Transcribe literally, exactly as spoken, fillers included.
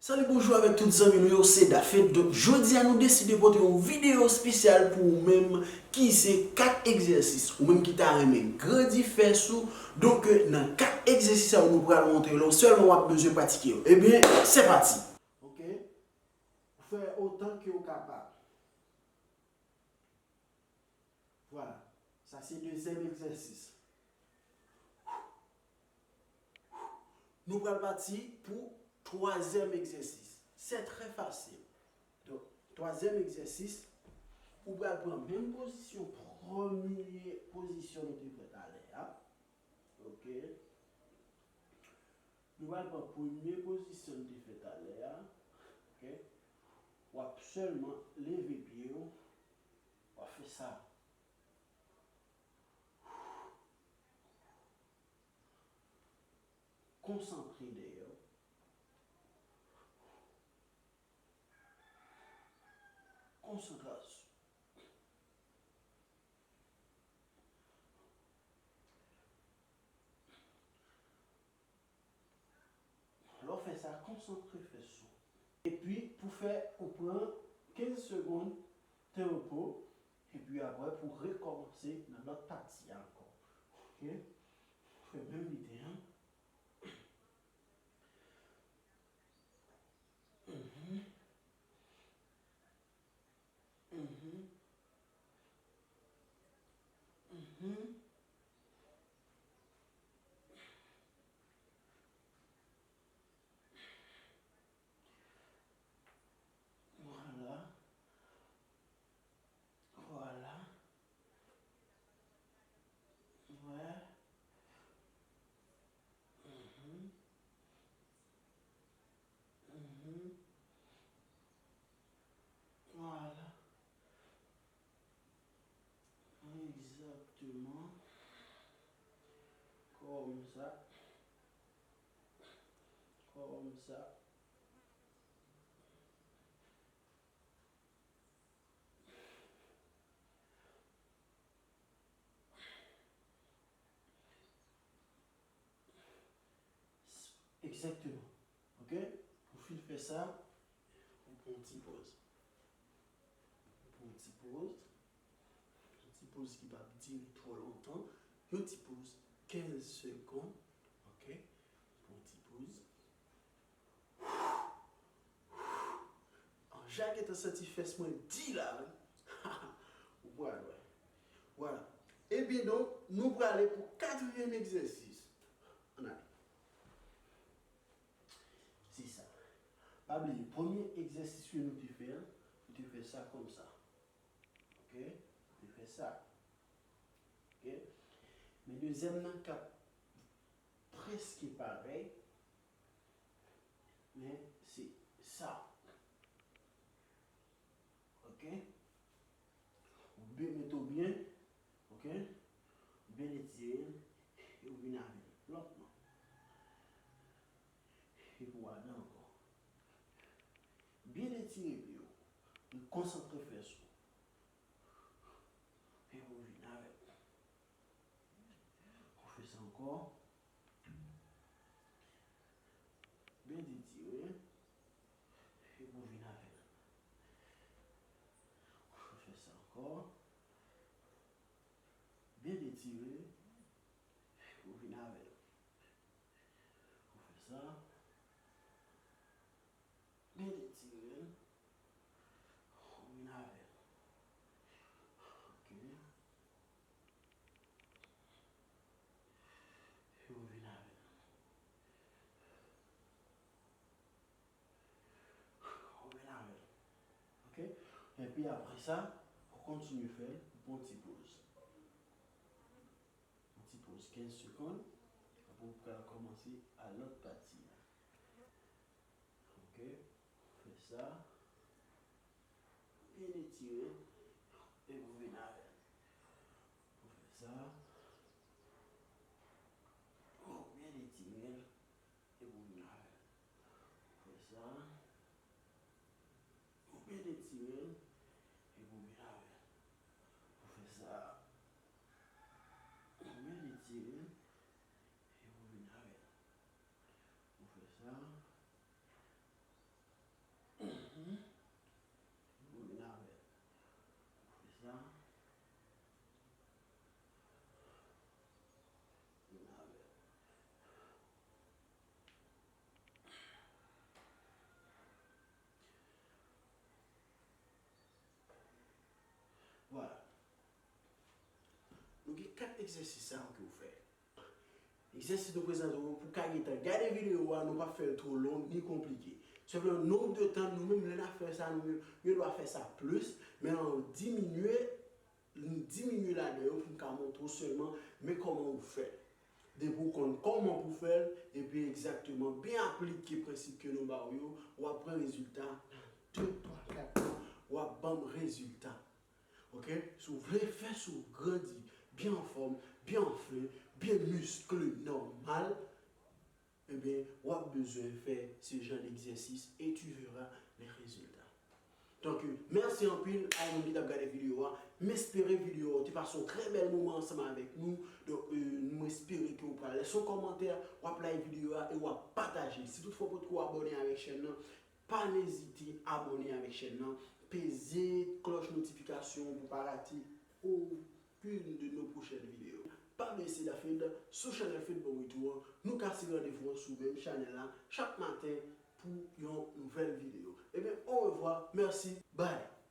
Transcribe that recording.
Salut, bonjou avèk tout zanmi nou yo, se Dafed. Donk, jodi a nou deside pote yon videyo espesyal pou ou menm ki se kat egzèsis. Ou menm ki ta renmen grandi fès ou. Donk, nan kat egzèsis sa yo nou pral montre yo, sèlman w ap bezwen pratike yo. Ebyen, se pati! Ok? Fè otan ke w kapab. Vwala. Sa se dezyèm egzèsis. Nou pral pati pou twazyèm egzèsis. Se trè fasil. Donk, twazyèm egzèsis, ou pral pran menm pozisyon, premye pozisyon nou te fè talè a. Ok. Nou pral pran premye pozisyon nou te fè talè a. Ok. W ap sèlman leve pye w. W ap fè sa. Konsantre dèyè w. Konsantrasyon. Lè w fè sa, konsantre fès ou. Epi, pou fè, ou pran kenz segonn tan repo, epi apre, pou rekòmanse nan lòt pati a ankò. Ok? Fè menm lide a. Mhm. Mhm. Mhm. Vwala. Vwala. Wè. Mhm. Mhm. Vwala. Egzakteman. Kòmsa. Kòmsa. Egzakteman. Ok? Ou fin fè sa, ou pran yon ti poz. Ou pran yon ti poz. Yon ti poz ki p ap dire twò lontan. Yon ti poz kenz segonn. Ok? Ou pran yon ti poz. An, jan gentan santi fès mwen di la, wi. Ou pral wè. Vwala. Ebyen donk, nou prale pou katriyèm egzèsis. Ann ale. Se sa. Pa bliye, premye egzèsis ke nou te fè a, nou te fè sa kòmsa. Ok? Nou te fè sa. Ok? Men dezyèm nan k ap prèske parèy, men se sa. Ok? Ou byen mete w byen. Ok? Ou byen etire l. E ou vin avè l lòtman. Epi w ale ankò. Byen etire pye w. Konsantre fès ou. Epi ou vin avè l. Ou fè sa ankò. Byen etire. Epi ou vin avè l. Ou fè sa ankò. Byen etire. Epi ou vin avè l. Ou fè sa. Byen etire l. Ou vin avè l. Ok. Epi ou vin avè l. Ou vin avè l. Ok? Epi apre sa, ou kontinye fè l, ou pran ti poz. Yon ti poz kenz segonn, apre ou pral kòmanse a lòt pati a. Ok, fè sa. Byen etire, epi ou vin avè l. Ou fè sa. Ou byen etire l, epi ou vin avè l. Ou fè sa. Ou byen etire l, epi ou vin avè l. Ou fè sa. Ou byen etire l, epi ou vin avè l. Ou fè sa. Egzèsis sa yo ke w fè. Egzèsis nou prezante w pou ka gentan gade videyo a, nou p ap fè l twò long ni konplike. Sèlman nonb de tan nou menm lè n ap fè sa nou menm, yo dwa fè sa plis, men an diminye, diminye ladan yo pou m ka montre w sèlman men kòman ou fè l. Depi w konn kòman pou fè l, epi egzakteman byen aplike prensip ke nou ba w yo, w ap pran rezilta nan de, twa, kat mwa, w ap ban m rezilta. Oke? Si w vle fè si w grandi byen anfòm, byen anfle, byen miskle nòmal, ebyen, w ap bezwen fè se jan d'egzèsis et tu verras les résultats. Donk, mèsi anpil a yon ki t ap gade videyo a. M espere videyo a ou te pase yon trè bèl moman ansanm avèk nou. Donk, euh, m espere ke w pral lèse yon kòmantè, w ap like videyo a e w ap pataje. Si toutfwa w potko abòne avèk chèn nan, pa ezite abòne avèk chèn nan, peze klòch notifikasyon pou pa rate okenn de nos prochaines vidéos. Pa bliye se Dafed sou chanèl Fed Bon Retou an. Nou kase randevou an sou menm chanèl la chak maten pou yon nouvèl videyo. Ebyen, orevwa, mèsi, bye!